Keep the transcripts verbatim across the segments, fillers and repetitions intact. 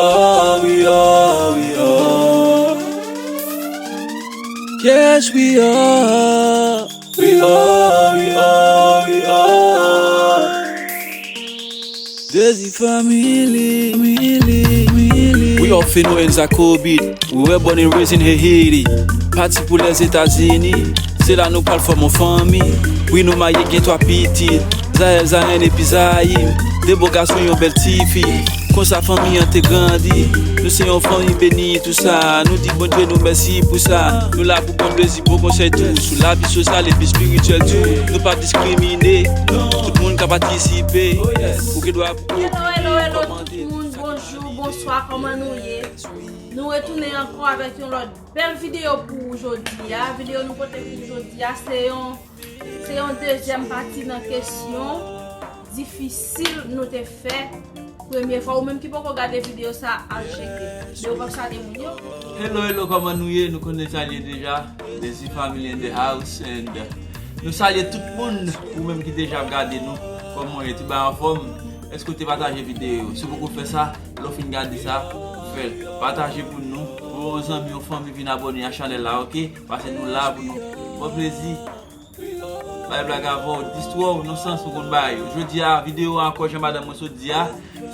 are, we are, we are. Yes, we are. We are, we are, we are. Dezi Family, Family, Family. We are Feno and Zako Beat. We were born and raised in Haiti. Pati pou Lèzetazini. Se la nou pral fòm yon fanmi. Wi, nou marye, gen twa pitit. Zael, Zayen epi Zayim. De bo gason, yon bèl tifi. Konsa fanmi an te grandi. Nou se yon fanmi beni, tou sa. Nou di Bondye nou mèsi pou sa. Nou la pou bon plezi, bon konsèy tou. Sou lavi sosyal epi espirityèl tou. Nou pa diskrimine. Tout moun ka patisipe. Ou gen dwa pou Hello, hello, hello, tout kòmante. Moun. Bonjou, bonswa, kòman nou ye? Nou retounen ankò avèk yon lòt bèl videyo pou ou jodi a. Videyo nou pote pou ou jodi a, se yon, se yon dezyèm pati nan kesyon difisil nou te fè premye fwa. Ou menm ki poko gade videyo sa, al tcheke. Men ou p ap salye moun yo. Hello, hello, kòman nou ye? Nou konnen sa l ye deja. Dezi Family in the house and, uh, nou salye tout moun, ou menm ki deja ap gade nou. Kòman w ye? Tout bagay anfòm? Èske w te pataje videyo yo? Si w poko fè sa, lè w fin gade sa, fè l. Pataje pou nou. Pou yon zanmi, yon fanmi vin abòne a chanèl la, oke? Paske nou la pou nou pran plezi, bay blag avè w, distwè w nan sans ou konn bay yo. Jodi a, videyo a ankò, jan madanm mwen sot di a,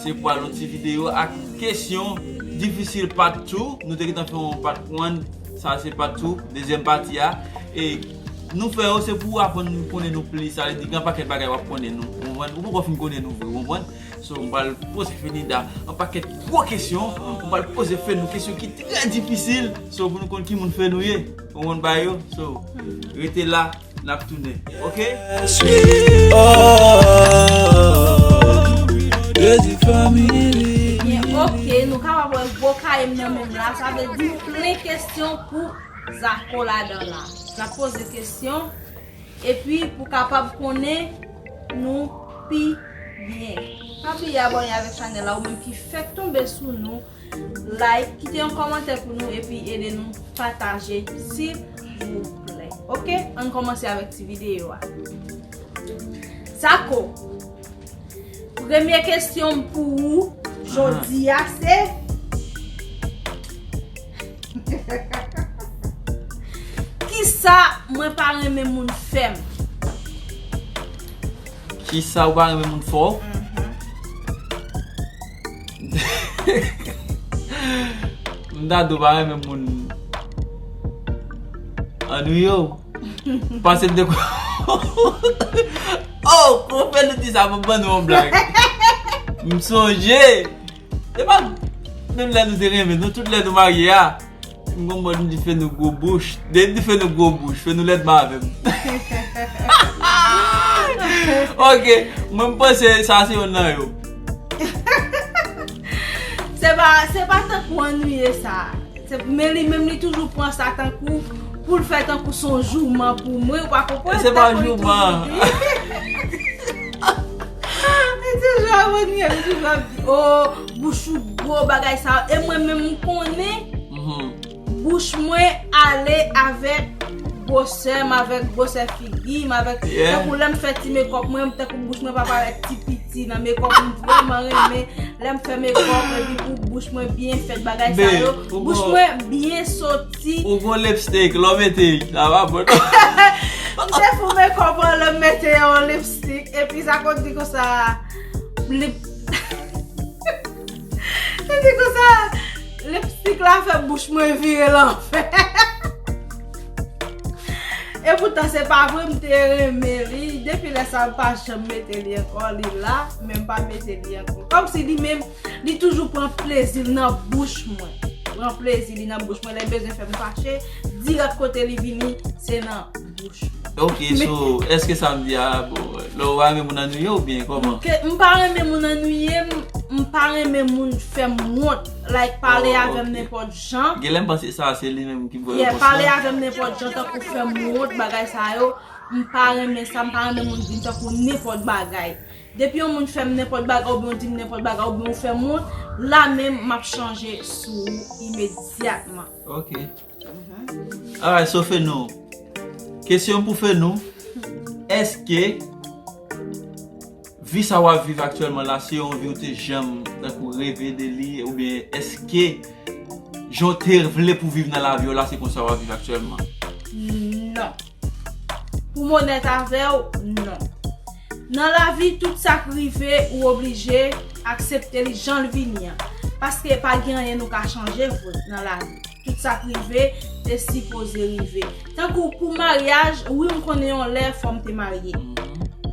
se pou al yon ti videyo ak kesyon difisil part two. Nou te gentan fè yon part one, sa se part two, dezyèm pati a. E nou fè yo, se pou aprann nou konnen nou plis. Sa vle di, gen pakèt bagay w ap konnen nou. Ou konprann? Ou poko fin konnen nou vre, ou konprann? So, m pral poze Fenida yon pakèt gwo kesyon. M pral poze Fenou kesyon ki trè difisil. So, pou nou konn ki moun Fenou ye. Ou konprann bagay yo? So, rete la, n ap tounen. Oke? Yes, we are. Dezi Family. Ebyen, oke, nou kapab wè gwo kaye m nan men m la. Sa vle di plen kesyon pou Zako ladan la. N ap poze kesyon. Epi pou kapab konnen nou pi byen. Pa bliye abòne avèk chanèl la, ou menm ki fèk tonbe sou nou, like, kite yon kòmantè pou nou, epi ede nou pataje, silvouplè. Oke, ann kòmanse avèk ti videyo a. Zako, premye kesyon m pou ou jodi a se, kisa mwen pa renmen moun fè m? Kisa ou pa renmen moun fè w? Mhm. M ta di w pa renmen moun annuiye w. Pase m te ko-, oh, konpè nou di sa pou ban nou yon blag. M sonje. Se pa menm lè nou te renmen, nou tout lè nou marye a. M gon mòd m di Fenou gwo bouch. Depi m di Fenou gwo bouch, Fenou lèd ma avè m. Oke, mwen m panse sa se yonn nan yo. Se pa, se pa tankou annuiye sa. Se, men li menm li toujou pran sa tankou pou l fè tankou se yon jouman pou mwen, ou pa konprann? Se pa jouman. Li toujou ap annuiye, li toujou ap di, oh, bouch ou gwo, bagay sa. E mwen menm m konnen, mhm, bouch mwen ale avèk gwosè m, avèk gwosè figi m, avèk, yeah, tankou lè m fè ti mekòp mwen, tankou bouch mwen pa parèt ti piti nan mekòp, m vrèman renmen lè m fè mekòp, epi pou bouch mwen byen fèt, bagay sa yo. Babe, ou bouch gon, mwen byen soti. Ou gon lipstick, lè w mete, sa pa bon. M te fè mekòp an, lè m mete yon lipstick, epi sa konn di konsa, lip-, li di konsa, lipstick la fè bouch mwen vire lanvè. E poutan se pa vre, m te renmen li. Depi lè sa a, m pa janm mete li ankò. Li la, men m pa mete li ankò. Kòmsi li menm, li toujou pran plezi l nan bouch mwen. Pran plezi li nan bouch mwen. Lè l bezwen fè m fache, dirèk kote li vini, se nan bouch mwen. Ok, men so, èske sa m di a, bon, lè w pa renmen moun annuiye w oubyen kòman? Ke m pa renmen moun annuiye m, m pa renmen moun fè m wont. Like, pale avè m nenpòt jan. Genlè m panse sa se li menm ki voye repons lan. Yeah, pale avè m nenpòt jan, tankou fè m wont, bagay sa yo. M pa renmen sa, m pa renmen moun di m tankou nenpòt bagay. Depi yon moun fè m nenpòt bagay, oubyen w di m nenpòt bagay, oubyen w fè m wont, la menm m ap chanje sou ou imedyatman. Ok. Mhm. Alright, so Fenou. Kesyon pou Fenou. Èske Vi sa w ap viv aktyèlman la, se yon vi ou te janm tankou reve de li, oubyen èske jan w te vle pou viv nan lavi w la, se konsa w ap viv aktyèlman? Non. Pou m onèt avè w, non. Nan lavi, tout sa k rive, ou oblije aksepte li jan l vini an. Paske pa gen anyen nou ka chanje vre nan lavi. Tout sa k rive, te sipoze rive. Tankou pou maryaj, wi, m konnen yon lè fò m te marye.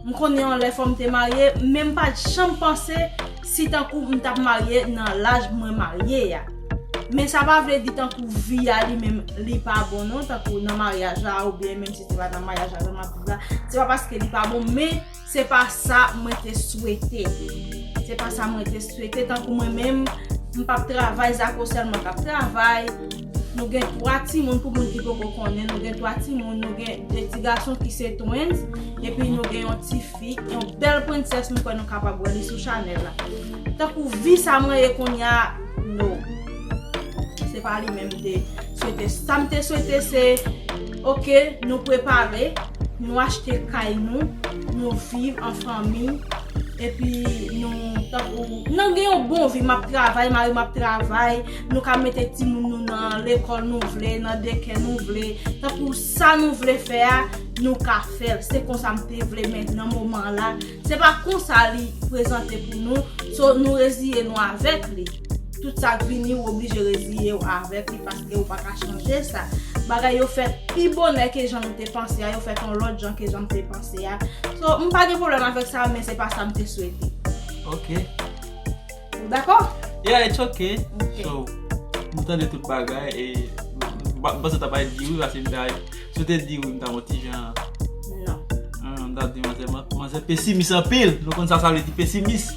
M konnen yon lè fò m te marye, men m pa t janm panse si tankou m t ap marye nan laj mwen marye a. Men sa pa vle di tankou vi a li menm li pa bon non, tankou nan maryaj la oubyen menm si se pa nan maryaj la jan m ap viv la, se pa paske li pa bon, men se pa sa mwen te swete. Se pa sa mwen te swete, tankou mwen menm, m p ap travay, Zako sèlman k ap travay. Nou gen twa timoun, pou moun ki poko konnen, nou gen twa timoun, nou gen de ti gason ki se twins, epi nou gen yon ti fi, yon bèl prensès, m kwè nou kapab wè li sou chanèl la. Tankou vi sa mwen ye kounye a, no. Se pa li menm m te swete. Sa m te swete se, oke, nou prepare, nou achte kay nou, nou viv an fanmi, epi nou, tankou, nou gen yon bon vi, m ap travay, mari m ap travay, nou ka mete timoun nou nan lekòl nou vle, nan daycare nou vle, tankou sa nou vle fè a, nou ka fè l. Se konsa m te vle, men nan moman la, se pa konsa li prezante pou nou, so nou reziye nou avèk li. Tout sa k vini, ou oblije reziye w avèk li paske ou pa ka chanje sa. Bagay yo fèt pi bonè ke jan nou te panse a, yo fèt yon lòt jan ke jan m te panse a. So, m pa gen pwoblèm avèk sa, men se pa sa m te swete. Ok. Ou dakò? Yeah, it's ok. Ok. So, nou tande tout bagay e m pa- m panse w ta pral di wi, paske m ta, si w te di wi, m ta yon ti jan. Non. Ah, m ta di manzè, man- manzè pesimis anpil. Nou konn sa sa vle di pesimis.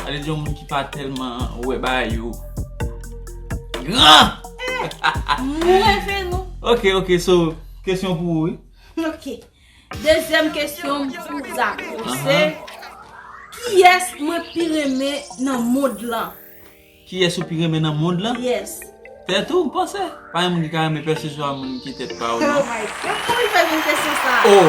Sa vle di yon moun ki pa tèlman wè bagay yo gran. Mwen fè nou. Ok, ok, so, kesyon pou ou, wi. Ok. Dezyèm kesyon pou Zako se, kiyès mwen pi renmen nan mond lan? Kiyès ou pi renmen nan mond lan? Yes. Tèt ou, m panse. Pa gen moun ki ka renmen pèseswa moun ki tèt pa ou, Oh non. My God, kòman li fè vin kesyon sa? Oh,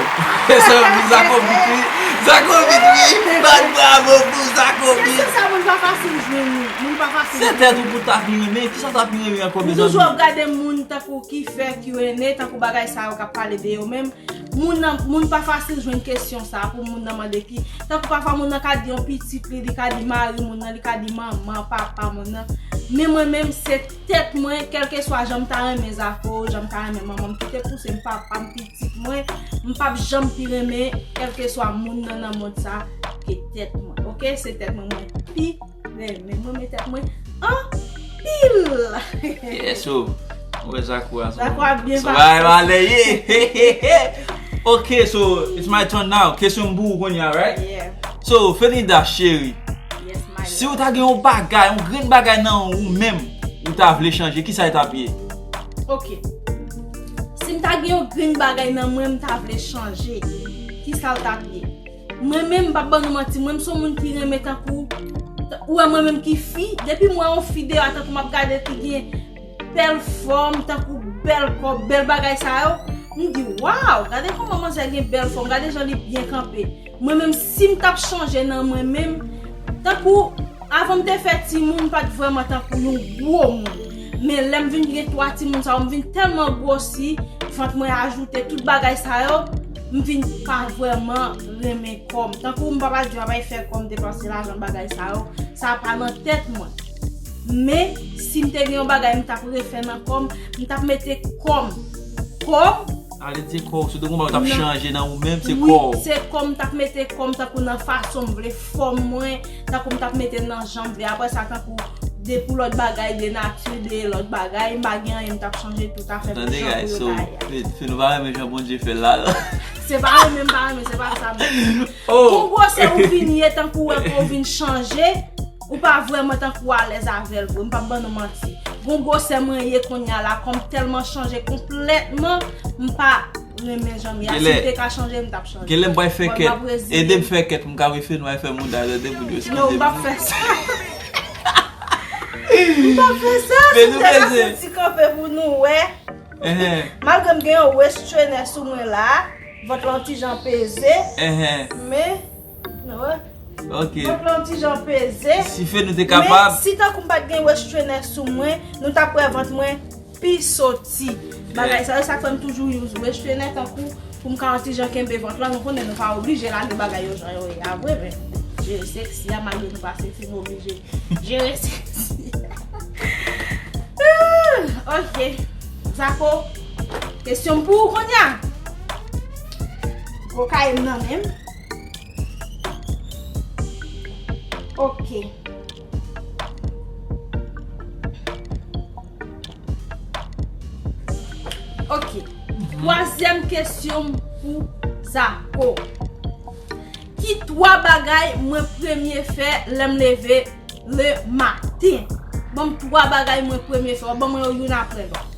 kesyon, Zako vit wi. Zako vit wi. Bat bravo pou Zako vit. Kesyon sa moun pa fasil jwenn li. Moun pa fasil Se tèt ou pou ta pi renmen. Kisa ta pi renmen ankò, Ou mezanmi? toujou ap gade moun tankou ki fè Q and A, tankou bagay sa yo k ap pale de yo menm. Moun nan, moun pa fasil jwenn kesyon sa pou moun nan mande ki. Tankou pafwa moun nan ka di yon pitit li, li ka di mari moun nan, li ka di manman, papa moun nan. Men mwen menm se tèt mwen, kèlkeswa jan m ta renmen Zako, jan m ta renmen manman m ki te pouse m, papa m, pitit mwen, m p ap janm pi renmen kèlkeswa moun nan nan mond sa ke tèt mwen. Ok, se tèt mwen mwen pi renmen. Mwen renmen tèt mwen anpil. Yeah, so, ou wè Zako a, so, Zako a byen so pase. Bagay malè ye. Ok, so, it's my turn now. Kesyon m pou ou kounye a, right? Yeah. So, Fenida cheri, Yes, my si ou ta gen yon bagay, yon grenn bagay nan ou menm, ou ta vle chanje, kisa l t ap ye? Ok. Si m ta gen yon grenn bagay nan mwen, m ta vle chanje. Kisa l t ap ye? Mwen menm, m p ap ban nou manti, mwen m se yon moun ki renmen tankou, ou wè mwen menm ki fi, depi m wè yon fi deyò tankou m ap gade ki gen bèl fòm, tankou bèl kò, bèl bagay sa yo, m di, waw, gade kòman manzè gen bèl fòm, gade jan li byen kanpe. Mwen menm, si m t ap chanje nan mwen menm, tankou avan m te fè timoun, m pa t vrèman tankou yon gwo moun. Men lè m vin gen twa timoun sa yo, m vin tèlman gwosi, vant mwen ajoute, tout bagay sa yo, m vin pa vrèman renmen kò m. Tankou m pa pral di m ap al fè kò m depanse lajan bagay sa yo, sa pa nan tèt mwen. Men, si m te gen yon bagay m t ap refè nan kò m, m t ap mete kò m. Kò m, Ale di kò w, se de konba ou t ap Non. chanje nan ou menm, se Wi, kò w. Se kò m t ap mete kò m tankou nan fason m vle, fòm mwen, tankou m t ap mete nan jan m vle. Apre sa, tankou de pou lòt bagay, de nati, de lòt bagay, m pa gen anyen m t ap chanje tout afè pou Tande, jan guys, pou so, yo ta ye. Fe- Fenouva renmen jan Bondye fè l la. Se pa renmen m pa renmen, se pa sa m di. Oh! Gon gwosè ou vin ye tankou wè pou ou vin chanje, ou pa vrèman tankou alèz avè l vre, m p ap ban nou manti. Gon gwosè mwen ye kounye a la, kò m tèlman chanje konplètman, m pa renmen jan m ye a. Si m te ka chanje, m t ap chanje. Genlè m pral fè Mwen kèt. pa prezime. Ede m fè kèt pou m ka wè Fenouva fè moun dayè de pou yo. Non, m p ap fè sa. M p ap fè sa. Si m te ka fè yon ti kanpe pou nou wè. Malgre m gen yon waist trainer sou mwen la, vant lan ti jan peze. Men, nou wè. Ok. Vant lan yon ti jan peze. Si Fenou te kapab. Men si tankou m pa t gen waist trainer sou mwen, nou t ap wè vant mwen pi soti. Bagay sa yo, sa k fè m toujou use waist trainer tankou pou m ka yon ti jan kenbe vant lan. Nou konnen nou pa oblije lage bagay yo jan yo ye a vre, men jere seksi a, malgre nou pa seksi, nou oblije jere seksi. Ok. Zako, kesyon m pou ou kounye a. Gwo kaye m nan men m. Ok. Ok. Twazyèm kesyon m pou Zako. Ki twa bagay mwen premye fè lè m leve le maten? Ban m twa bagay mwen premye fè. Ban mwen yo youn apre lòt.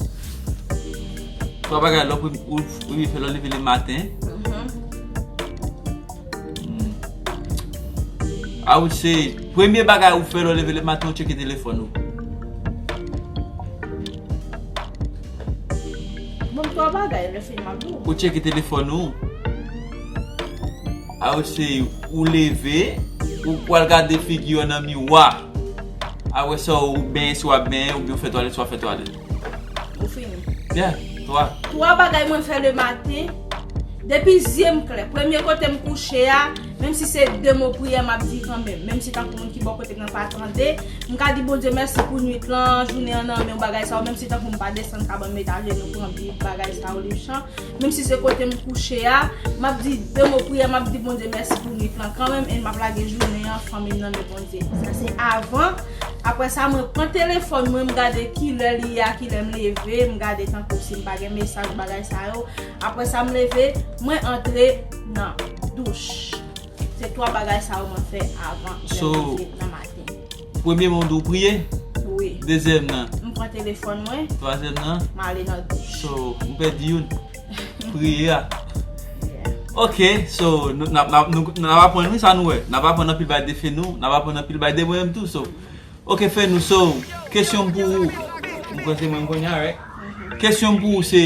Twa bagay lè w premye, ou premye fè lè w leve le maten. Mhm. Hmm. I would say, premye bagay ou fè lè w leve le maten, ou tcheke telefòn ou. Ban m twa bagay, lè fini m ap di w. Ou tcheke telefòn ou. I would say, ou leve, ou pral gade figi w nan miwa. Apre sa, ou benyen si w ap benyen, oubyen ou fè twalèt si w ap fè twalèt. Ou fini. Yeah, twa. Twa bagay mwen fè le maten. Depi zye m klè, premye kote m kouche a, menm si se de mo priyè m ap di kanmenm, menm si tankou moun ki bò kote m nan pa tande, m ka di Bondye mèsi pou nwit lan, jounen an nan men w, bagay sa yo, menm si tankou m pa desann kabann m, met ajenou, pran Bib, bagay sa yo, liv chan, menm si se kote m kouche a, m ap di de mo priyè, m ap di Bondye mèsi pou nwit lan kanmenm, e m ap lage jounen an, fanmi m nan men Bondye. Sa se avan. Apre sa, mwen pran telefòn mwen, m gade kilè li ye a, kilè m leve, m gade tankou si m pa gen mesaj, bagay sa yo. Apre sa, m leve, mwen antre nan douch. Se twa bagay sa yo mwen fè avan lè m leve nan maten. Premye mwen w di w priye? Wi. Dezyèm nan? M pran telefòn mwen. Twazyèm nan? M ale nan douch. So, ou pèdi youn. Priye a. Yeah. Ok, so, nou, n ap, n ap, nou, n ap aprann, wi, sa nou wè. N ap aprann anpil bagay de Fenou, n ap aprann anpil bagay de mwen menm tou, so. Ok, Fenou, so, kesyon m pou ou. M kwè se mwen m kounye a, right? Mhm. Kesyon m pou ou se,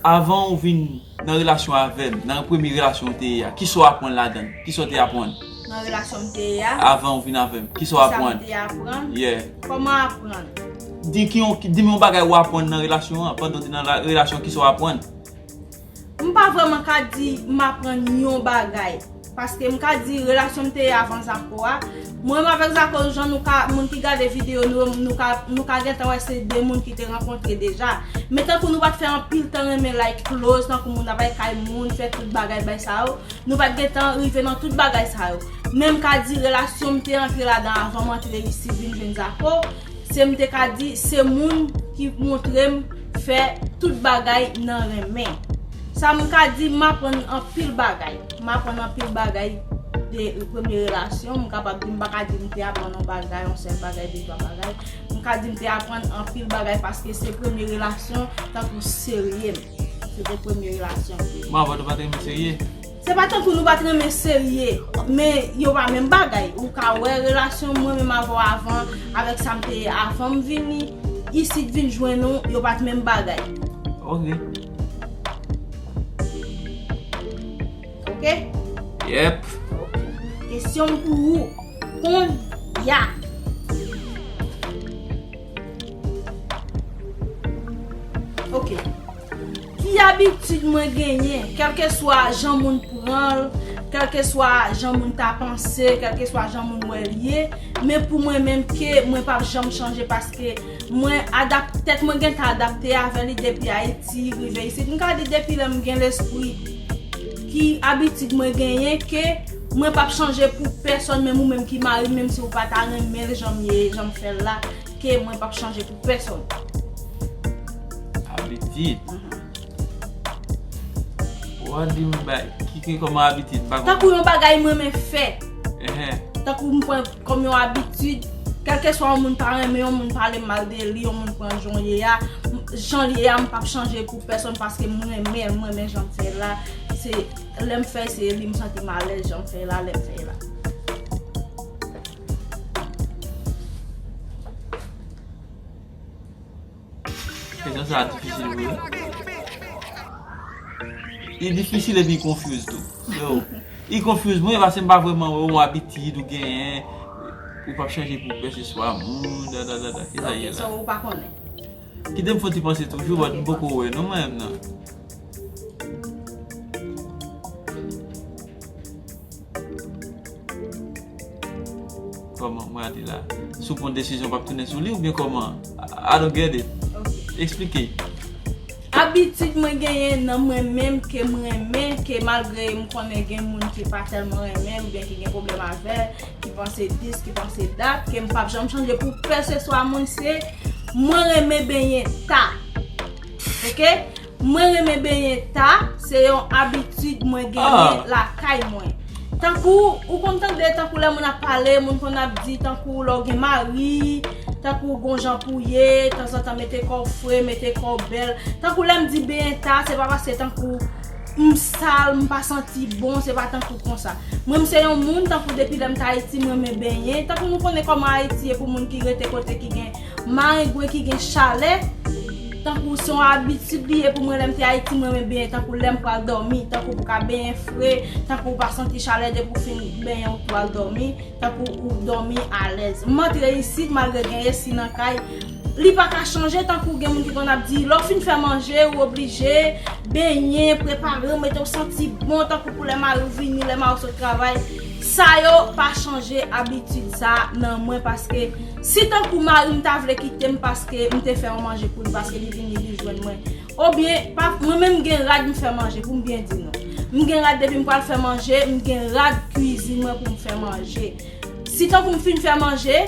avan ou vin nan relasyon avè m, nan premye relasyon ou te ye a, kisa w aprann ladan l? Kisa w te aprann? Nan relasyon m te ye a? Avan ou vin avè m, kisa w aprann? Kisa m te aprann? Yeah. Kòman aprann? Di ki yon, di m yon bagay ou aprann nan relasyon an, pandan w te nan la, relasyon, kisa w aprann? M pa vrèman ka di m aprann yon bagay. Paske m ka di relasyon m te ye avan Zako a. Mwen menm avèk Zako, jan nou ka, moun ki gade videyo nou, nou ka, nou ka gentan wè se de moun ki te rankontre deja. Men tankou nou pa t fè anpil tan renmen like close, tankou moun ap al kay moun, fè tout bagay, bay sa yo. Nou pa t gentan rive nan tout bagay sa yo. Men m ka di relasyon m te antre ladan avan m antre isit vin jwenn Zako. Se m te ka di, se moun ki montre m fè tout bagay nan renmen. Sa m ka di, m aprann anpil bagay. M aprann anpil bagay de premye relasyon. M kapab di, m pa ka di m te aprann yon bagay, yon sèl bagay, de twa bagay. M ka di m te aprann anpil bagay paske se premye relasyon tankou serye m. Se te premye relasyon. Bon, avan nou pa t renmen serye? Se pa tankou nou pa t renmen serye, men yo pa menm bagay. Ou ka wè relasyon mwen menm avè w avan, avèk sa m te ye avan m vini isit vin jwenn ou, yo pa t menm bagay. Ok. Ok? Yep. Ok. Kesyon m pou ou. Kounye a. Ok. Ki abitid mwen genyen, kèlkeswa jan moun pran l, kèlkeswa jan moun ta panse, kèlkeswa jan moun wè l ye, men pou mwen menm ke mwen p ap janm chanje paske mwen adap-, tèt mwen gentan adapte avè li depi Ayiti rive isit. M ka di depi lè m gen lespri, ki abitid mwen genyen ke mwen p ap chanje pou pèsonn, menm ou menm ki mari m, menm si w pa ta renmen l jan m ye, jan m fè l la, ke mwen p ap chanje pou pèsonn. Abitid. Mhm. Ou a di m bay, ki, ki kòman abitid, pa konprann. Tankou yon bagay mwen renmen fè. Ehe. Tankou m pran kòm yon abitid, kèlkeswa yon moun pa renmen, yon moun pale mal de li, yon moun pran jan l ye a, m, jan l ye a, m p ap chanje pou pèsonn paske m renmen l, m renmen jan l fè la. Se lè m fè, se li m santi m alèz, jan l fè la, lè m fè la. Kesyon sa a difisil vre. Li difisil epi konfuz tou. So, Li confuse mwen, paske m pa vrèman wè yon abitid ou genyen, ou p ap chanje pou pèseswa moun, da, da, da, da. Kisa ye la? Ok, so ou pa konnen. Kite m fè yon ti panse toujou, but m poko wè non mwen menm nan. Kòman, mwen ate la. Si w pran desizyon, w p ap tounen sou li, oubyen kòman? I, I don't get it. Ok. Eksplike. Abitid mwen genyen nan mwen menm ke m renmen, ke malgre m konnen gen moun ki pa tèlman renmen l, oubyen ki gen pwoblèm avè l, ki panse dis, ki panse dat, ke m p ap janm chanje pou pèseswa moun, se mwen renmen benyen ta. Ok? Mwen renmen benyen ta, se yon abitid mwen genyen lakay mwen. Tankou, ou konn tande, tankou lè moun ap pale, moun konn ap di, tankou lè w gen mari, tankou w gon jan pou w ye, tanzantan mete kò w fre, mete kò w bèl. Tankou lè m di benyen ta, se pa paske tankou m sal, m pa santi bon, se pa tankou konsa. Mwen, m se yon moun, tankou depi lè m t Ayiti, m renmen benyen. Tankou nou konnen kòman Ayiti ye pou moun ki rete kote ki gen marengwen, ki gen chalè. Tankou se yon abitid li ye pou mwen, lè m te Ayiti, m renmen benyen, tankou lè m pral dòmi, tankou pou ka benyen fre, tankou ou pa santi chalè, depi w fin benyen, ou pral dòmi, tankou ou dòmi alèz. M antre isit, malgre gen esi nan kay, li pa ka chanje, tankou gen moun ki konn ap di, lè w fin fè manje, ou oblije benyen, prepare w, mete w santi bon, tankou pou lè mari w vini, lè mari w sot travay. Sa yo pa chanje abitid sa nan mwen, paske si tankou mari m ta vle kite m paske m te fè yon manje pou li, paske li vini, li jwenn mwen. Oubyen, pa, mwen menm m gen rad m fè manje, pou m byen di nou. M gen rad depi m pral fè manje, m gen rad kwizin mwen pou m fè manje. Si tankou m fin fè manje,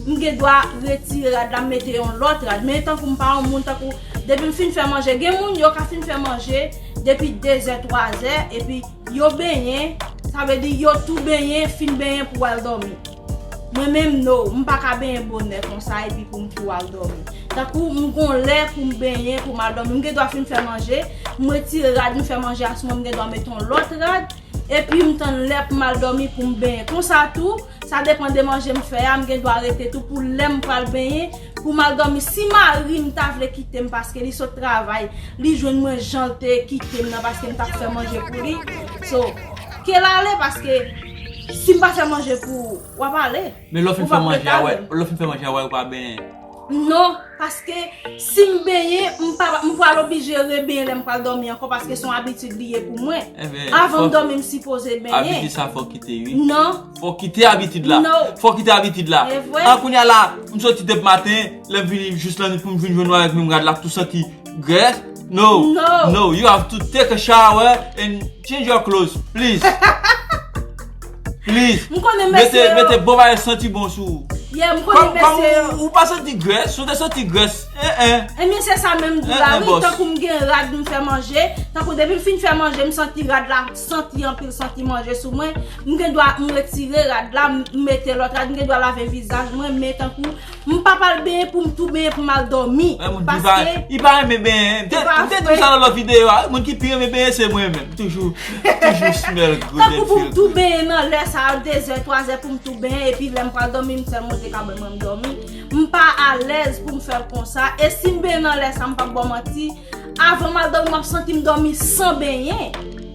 m gen dwa retire rad la, m mete yon lòt rad. Men tankou m pa yon moun, tankou depi m fin fè manje, gen moun yo ka fin fè manje depi de zè, twa zè, epi yo benyen, sa vle di yo tou benyen, fin benyen pou al dòmi. Mwen menm, no, m pa ka benyen bonè konsa epi pou m tou al dòmi. Tankou m gon lè pou m benyen, pou m al dòmi. M gen dwa fin fè manje, m retire rad m fè manje a sou mwen, m gen dwa mete yon lòt rad, epi m tann lè pou m al dòmi pou m benyen. Konsa tou, sa depann de manje m fè a, m gen dwa rete tou pou lè m pral benyen, pou m al dòmi. Si mari m ta vle kite m paske li sot travay, li jwenn mwen jan l te kite m nan paske m t ap fè manje pou li. So, ke l ale paske si m pa fè manje pou ou, w ap ale. Men lè w fin fè manje a, wè, lè w fin fè manje a, wè, ou pa benyen. Non, paske si m benyen, m pa, m pral oblije rebenyen lè m pral dòmi ankò, paske se yon abitid li ye pou mwen. Avan m dòmi, m sipoze benyen. Abitid sa fò w kite, wi. Non. Fò w kite abitid la. Non. Fò w kite abitid la. E vre. An, kounye a la, m soti depi maten, lè m vini jis lannwit pou m vin jwenn ou avèk menm rad la, tou santi grès. No. No. No, you have to take a shower and change your clothes, please. Please. M konnen mesye yo. Mete, mete bon bagay santi bon sou ou. Yeah, m konnen mesye yo. Ou, ou pa santi grès, si w te santi grès, eh, eh. Ebyen, se sa menm m di la, wi, tankou m gen rad m fè manje, tankou depi m fin fè manje, m santi rad la, santi anpil, santi manje sou mwen, m gen dwa m retire rad la, m mete lòt rad, m gen dwa lave vizaj mwen, men tankou m pa pral benyen pou m tou benyen pou m al dòmi. Paske li pa renmen benyen. M te, m te di w sa nan lòt videyo a, wi, moun ki pi renmen benyen se mwen menm. Toujou, toujou smell good and feel good. Tankou pou m tou benyen nan lè sa a, de zè, twa zè pou m tou benyen, epi lè m pral dòmi, m sèlman te ka benyen mwen m dòmi. M pa alèz pou m fè l konsa. E si m benyen nan lè sa a, m p ap ba w manti, avan m al dòmi, m ap santi m dòmi san benyen.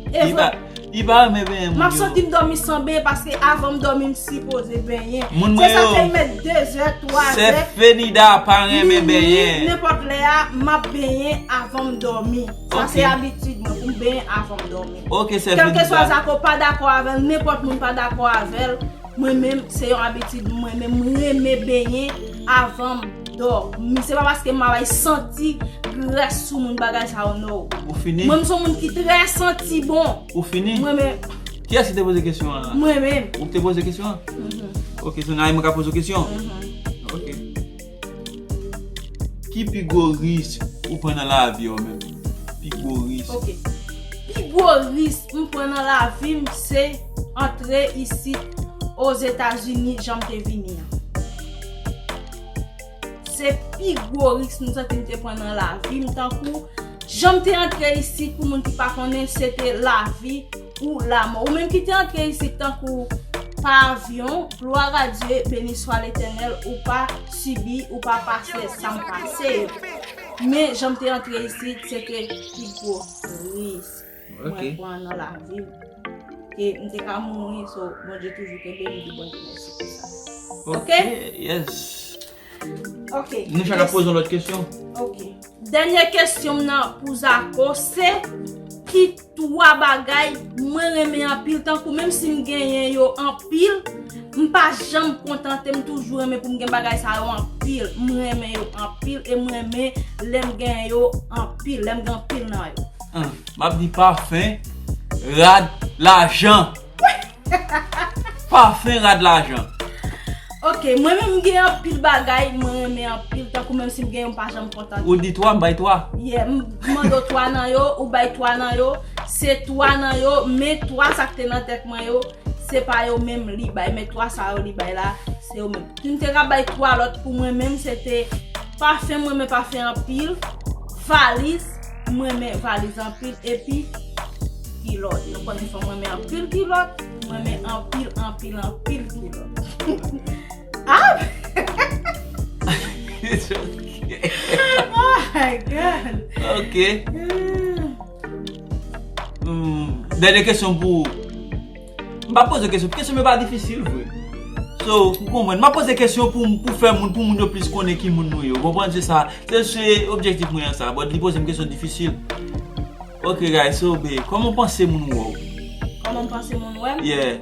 E vre. Li pa renmen benyen, moun yo. M ap santi m dòmi san benyen paske avan m dòmi, m sipoze benyen. Se sa k fè m met de zè, twa zè, Sè Fenida pa renmen benyen. Nenpòt lè a, m ap benyen avan m dòmi. Sa se abitid mwen pou m benyen avan m dòmi. Ok, Sè Fenida. Kèlkeswa zako pa dakò avè l, nenpòt moun pa dakò avè l, mwen menm, se yon abitid mwen menm, m renmen benyen avan m dòmi. Se pa paske m ap al santi grès sou moun, bagay sa yo, no. Ou fini? Mwen, m se yon moun ki trè santi bon. Ou fini? Mwen menm. Kiyès ki te poze kesyon an la? Mwen menm. Ou ki te poze kesyon an? Mhm. Ok, so nan mwen ka poze w kesyon? Mhm. Ok. Ki pi gwo risk ou pran nan lavi w menm? Pi gwo risk. Ok. Pi gwo risk m pran nan lavi m se antre isit Ozetazini jan m te vini an. Se pi gwo risk m santi m te pran nan lavi m, tankou jan m te antre isit, pou moun ki pa konnen, se te lavi ou lamò. Ou menm ki te antre isit tankou pa avyon, gloire à Dieu, béni soit l'Éternel, ou pa sibi, ou pa pase sa m pase yo. Men jan m te antre isit, se te pi gwo risk mwen pran nan lavi m. ke m te ka mouri, so Bondye toujou kenbe m, di Bondye mèsi pou sa. Ok, ok? Yes. Ok. Nou chak ap poze yon lòt kesyon. Ok. Dènye kesyon m nan pou Zako se ki twa bagay mwen renmen anpil, tankou menm si m genyen yo anpil, m pa janm kontante, m toujou renmen pou m gen bagay sa yo anpil. M renmen yo anpil e m renmen lè m gen yo anpil, lè m gen anpil nan yo. An, m ap di pafen, rad, lajan. Pafen, rad, lajan. Ok, mwen menm m gen anpil bagay mwen renmen anpil, tankou menm si m gen yo m pa janm kontan. Ou di twa, m bay twa. Yeah, m mande w twa nan yo, ou bay twa nan yo, se twa nan yo, men twa sa k te nan tèt mwen yo, se pa yo menm li bay, men twa sa yo li bay la, se yo menm. M te ka bay twa lòt pou mwen menm, se te pafen, mwen renmen pafen anpil, valiz, mwen renmen valiz anpil, epi kilòt. Nou konnen fanm renmen anpil kilòt, mwen renmen anpil, anpil, anpil kilòt. Ah! It's okay. Oh my God. Ok. Hmm. Hmm, dènye kesyon pou ou. M pa poze kesyon, kesyon yo pa difisil vre. So, ou konprann. M ap poze kesyon pou, pou fè moun, pou moun yo plis konnen ki moun nou ye. Ou konprann, se sa. Se, se objektif mwen an sa. But li poze m kesyon difisil. Ok, guys, so, be, kòman w panse moun wè w? Kòman m panse moun wè m? Yeah.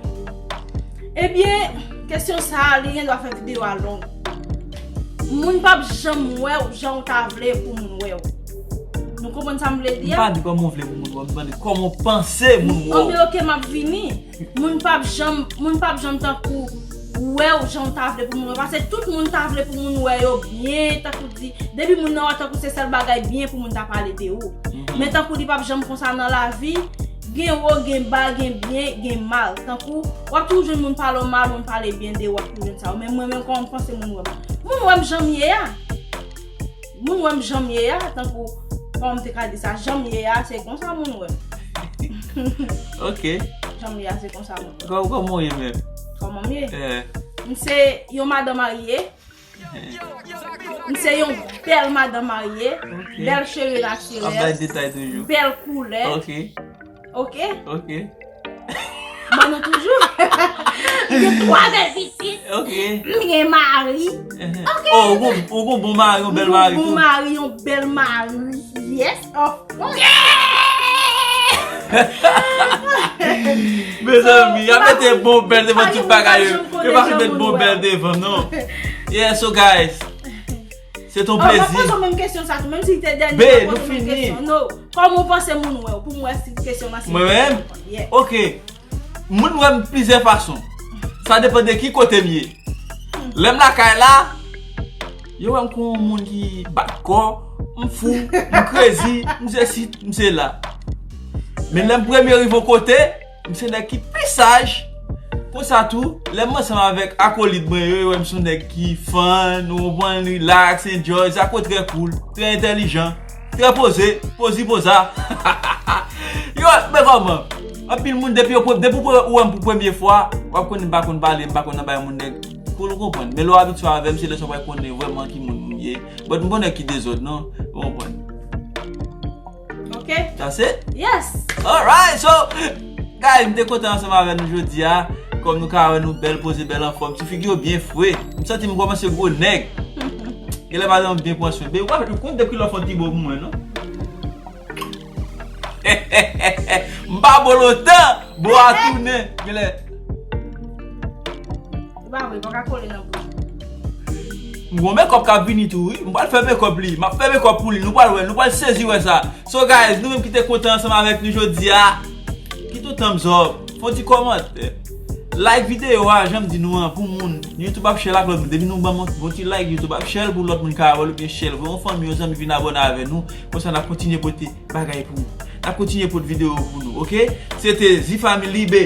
Ebyen, kesyon sa a, li gen dwa fè videyo a long. Moun p ap janm wè w jan w ta vle pou moun wè w. Nou konprann sa m vle di a? M pa di kòman w vle pou moun wè w, m mande kòman w panse moun wè w. Anben, ok, m ap vini. Moun p ap janm, moun p ap janm tankou wè w jan w ta vle pou moun wè w. Paske tout moun ta vle pou moun wè yo byen, tankou di, depi moun nan wè w tankou se sèl bagay byen pou moun ta pale de ou. Mhm. Men tankou li p ap janm konsa nan lavi, gen wo, gen ba, gen byen, gen mal. Tankou, w ap toujou jwenn moun pale w mal, moun pale byen de ou, w ap toujou jwenn sa. Men mwen menm, kòman m panse moun wè m? Moun wè m jan m ye a. Moun wè m jan m ye a, tankou, kòman m te ka di sa, jan m ye a, se konsa moun wè m. Ok. Jan m ye a, se konsa moun wè m. Kò-, kòman w ye menm? Kòman m ye? Eh. M se yon madan marye. Eh. M se yon bèl madan marye. Ok. Bèl cheve natirèl. Ap bay detay toujou. Bèl koulè. Ok. Ok? Ok. Bon, nou toujou. M gen twa bèl pitit. Ok. M gen mari. Ok. Oh, ou gon, ou gon bon mari, yon bèl mari tou. M gon bon mari, yon bèl mari. Yes, of course. Mezanmi, y ap mete bon bèl devan tout bagay yo. Yo pa met bon bèl devan, non. Yeah, so guys, se ton plezi. Oh, m ap poze w menm kesyon sa tou, menm si te dènye, m ap poze w menm kesyon. No. Kòman w panse moun wè w? Pou m wè si kesyon nan se... Mwen menm? Yeah. Ok. Moun wè m plizyè fason. Sa depann de ki kote m ye. Lè m lakay la, yo wè m kon yon moun ki bat kò, m fou, m crazy, m sesi, m sela. Men lè m premye rive yon kote, m se nèg ki pi saj. Konsa tou, lè m ansanm avèk akolit mwen yo, yo wè m se yon nèg ki fun, ou konprann, relax, enjoy, Zako trè cool, trè entèlijan, trè poze, pozi poza. Yo, men kòman? Anpil moun, depi yo pre-, depi ou pre-, ou wè m pou premye fwa, w ap konnen m pa konn pale, m pa konn anba yon moun nèg cool, ou konprann. Men lè w abitye avè m, se lè sa w pral konnen vrèman ki moun m ye. But m pa yon nèg ki dezòd, non, ou konprann. Ok. That's it? Yes. Alright, so, guys, m te kontan ansanm avè nou jodi a. Kòm nou ka wè nou bèl poze, bèl anfòm. Ti figi yo byen fre. M santi m kòmanse gwo nèg. Genlè madanm byen pran swen. Be, w ap konn depi lè w fè yon ti bo pou mwen, non? M pa bo lontan, bo a tounen. Genlè. Ou pa vre, pa ka kole nan bouch. M gon makeup k ap vini tou, wi. M pral fè makeup li. M ap fè makeup pou li. Nou pral wè, nou pral sezi wè sa. So, guys, nou menm ki te kontan ansanm avèk nou jodi a, kite yon thumbs up, fè yon ti kòmantè. Like videyo a, jan m di nou an, pou moun. YouTube ap share l ak lòt moun. Depi nou ban m yon ti like, YouTube ap share l pou lòt moun ka wè l oubyen share l. Voye yon fanmi, yon zanmi vin abòne avè nou. Konsa n ap kontinye pote bagay pou ou. N ap kontinye pote videyo pou nou, ok? Se te Zi Family, be.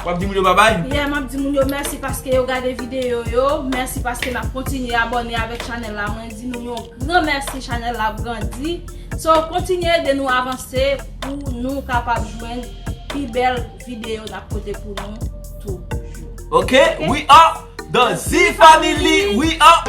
W ap di moun yo babay? Yeah, m ap di moun yo mèsi paske yo gade videyo yo. Mèsi paske n ap kontinye abòne avèk chanèl la. Mwen di nou yon gran mèsi, chanèl la ap grandi. So, kontinye ede nou avanse pou nou kapab jwenn pi bèl videyo n ap pote pou nou toujou. Ok, ok? We are the Zi Family. We are